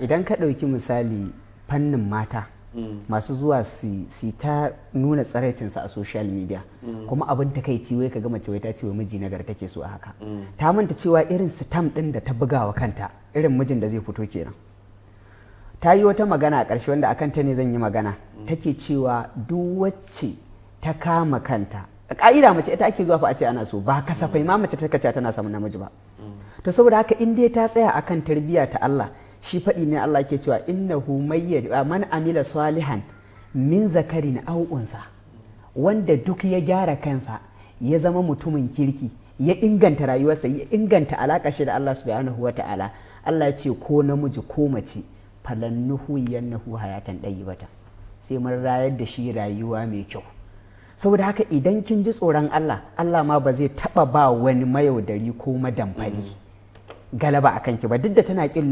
Idan ka ɗauki misali fannin mata masu zuwa su ta nuna tsaraicinsa a social media, kuma abin takaici wai ka ga mace wai ta ce wa miji nagari take so a haka. Ta manta cewa irin sitam ɗin da ta buga wa kanta, irin mijin da zai fito kenan. Ta yi wata magana a ƙarshe wanda akan ta ne zan yi magana. Take cewa duk wacce ta kama kanta, a ƙa'ida mace ita ake zuwa fa a ce ana so, ba kasafai ma mace ta ce tana samun namiji ba. To saboda haka in dai ta tsaya akan tarbiyya ta Allah, shi faɗi ne Allah ke cewa innahu man amila salihan min zakarin aw unsa, wanda duk ya gyara kansa ya zama mutumin kirki, ya inganta rayuwarsa, ya inganta alaƙa shi da Allah subhanahu wata'ala, Allah ya ce ko namiji ko mace, falannuhu yannahu hayatan ɗayyibata, sai mun rayar da shi rayuwa mai kyau. Saboda haka idan kin ji tsoron Allah, Allah ma ba zai taba ba wani mayaudari ko madamfari galaba a kanki ba, duk da tana kin